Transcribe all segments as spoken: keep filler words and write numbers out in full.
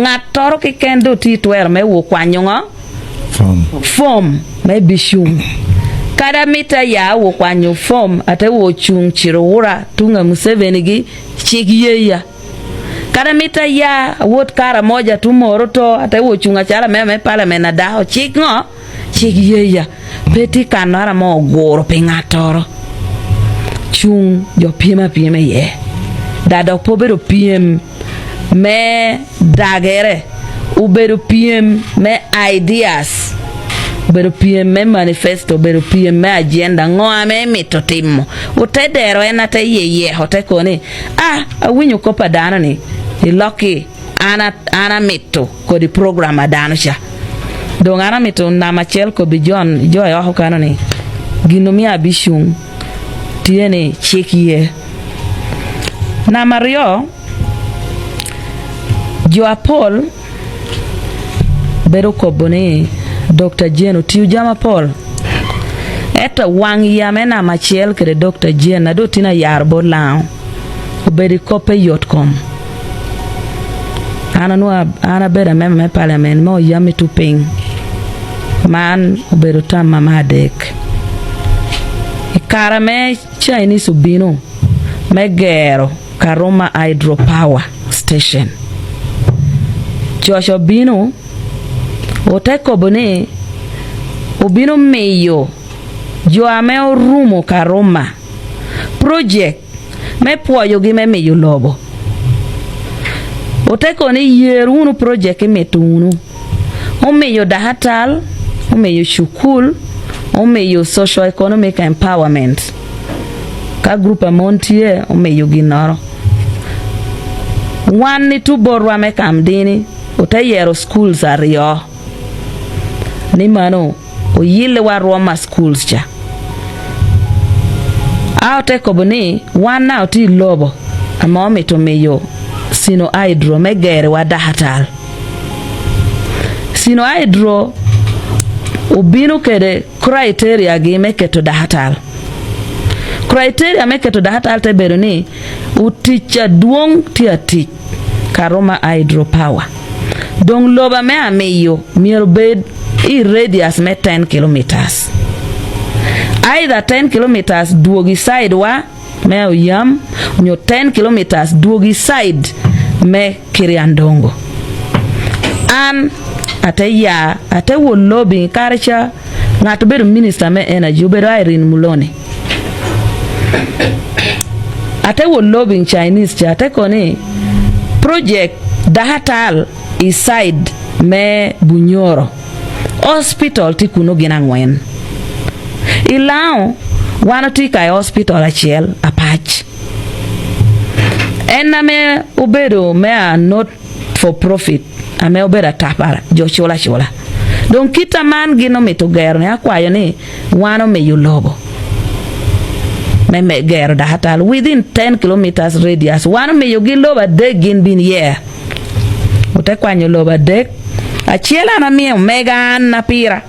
Ŋattoro keken doŋ tye twero me wo kwanyo ŋo? Fom. Fom me bicuŋ. Kadi amito aya wo kwanyo fom, ate wo cuŋ ciro wura tuŋ a Museveni-gi, cik ye ya. Kadi amito aya awot Karamoja tuŋ moro to, ate wo cuŋ acalo ame, ame palamen a dako, cik ŋo? Cik ye ya. Pe tye kannoro ame oguro pi ŋattoro. Cuŋ jo pyem apyema iye. Da dok pe obedo pyem me dagere, obedo pyem me ideas, obedo pyem me manifesto, obedo pyem me agenda, ŋo ame emito timo. Ote dero en ate yeyeko, te kono ni, "Ah, awinyo kop a dano-ni, ilokki, an a-, an amito kodi program a dano ca." Doŋ an amito namba acel kobbi John, jo i oko kano ni, gin omio abicuŋ tye ni cik ye. Namba aryo, jo apol bedo kobo ni Dokta Jane otio jami apol. Ento waŋ yam en namba acel kede Dokta Jane, a doŋ tin ayaro bot Laŋo, obedo i kop me yot kom. An onwoŋo ab-, an abedo amemba me palamen me Oyam i Tupiny. Man obedo tamma me adek. I kare ame Chinese obino me gero Karuma Hydro Power Station, coc obino, ote kobo ni obino miyo jo ame orumo Karuma project me pwoyogi me miyo lobo. Ote kobo ni, "Yer wunu project imito wunu." Omiyo dakatal, omiyo cukul, omiyo socio-economic empowerment. Ka gurup a mon tye, omiyo ginnoro. Wan i tubotwa me Kamdini, ote yero schools aryo, ni mano oyilliwa rwom a schools ca. A ote kobo ni, wan daŋ otye i lobo ame omito miyo Sino Hydro me geriwa dakatal. Sino Hydro obino kede criteria-gi me keto dakatal. Criteria me keto dakatal te bedo ni, otic adwoŋ tye atic Karuma Hydro Power. Doŋ lobo ame amiyo myero bed i radius me ten kilometres. Either ten kilometres dwogo i side wa me Oyam, onyo ten kilometres dwogo i side me Kiriandongo. An ate ya, ate wot lobbying kare ca, ŋat obedo minister me energy, obedo Irene Muloni. Ate wot lobbying Chinese ca, ate kobo ni project dakatal i side me Bunyoro. Hospital tye kuno gin aŋwen. I Laŋo, wan otye ka i hospital acel apac. En ame obedo me a not for profit, ame obedo atapa, jo culo acula. Doŋ kit aman gin omito gero ni, akwayo ni wan omiyo lobo me, me gero dakatal within ten kilometres radius. Wan omiyogi lobo adek gin bin ye. Ote kwanyo lobo adek. Acel an amiyo mega an apira.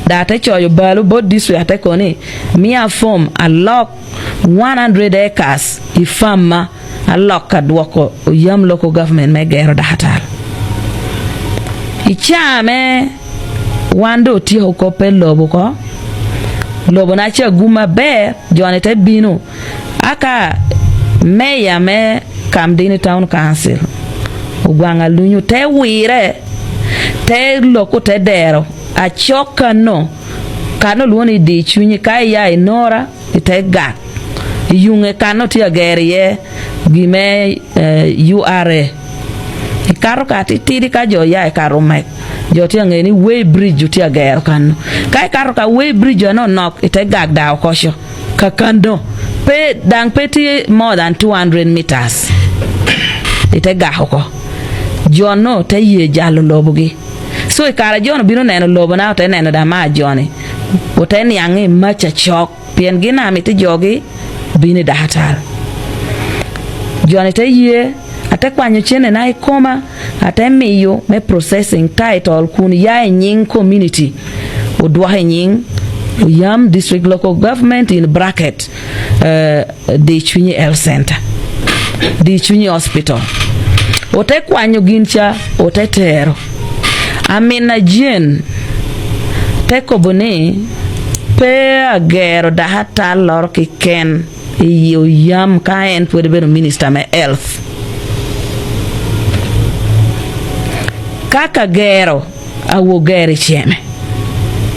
Da ate coyo balo bot district, ate kobo ni, "Mia form alok one hundred acres i farm ma alok ka dwoko Oyam local government me gero dakatal." I caa ame wan doŋ otyeko kop pe lobo oko, lobo-na ca gum aber, jo-ni te bino. Aka meya me Kamdini Town Council, Ogwaŋ Alunyu, te wire, te loko te dero acok kanno, kanno olwoŋo ni Dicunyi, ka iya i Nora, i te gak, i yuŋe kanno tye agero iye gi me, eh, U R A. Ikato ka titidi ka jo oya i Karumek, jo tye aŋeyo ni Way Bridge otye agero kanno. Ka ikato ka Way Bridge anonok, i te gak da oko co. Kakano, pe, daŋ pe tye more than two hundred meters. I te gak oko. Jo-nu te ye jalo lobogi. So, i kare jo-nu bino neno lobo-na, ote neno daŋ mar jo-ni, ote niaŋ i mac acok, pien gin daŋ amito jogi bino i dakatal. Jo-ni te ye, ate kwanyo cennena i koma, ate miyo me processing title kun ya i nyiŋ community, odwoko i nyiŋ Oyam District Local Government, in bracket, eh, Dicunyi Health Center, Dicunyi Hospital. Ote kwanyo gin ca, ote tero. Amin a Jen te kobo ni, "Pe agero dako atalloro keken i Oyam ka en pwod ebedo minista me health. Ka ka gero, awo gero i ceme."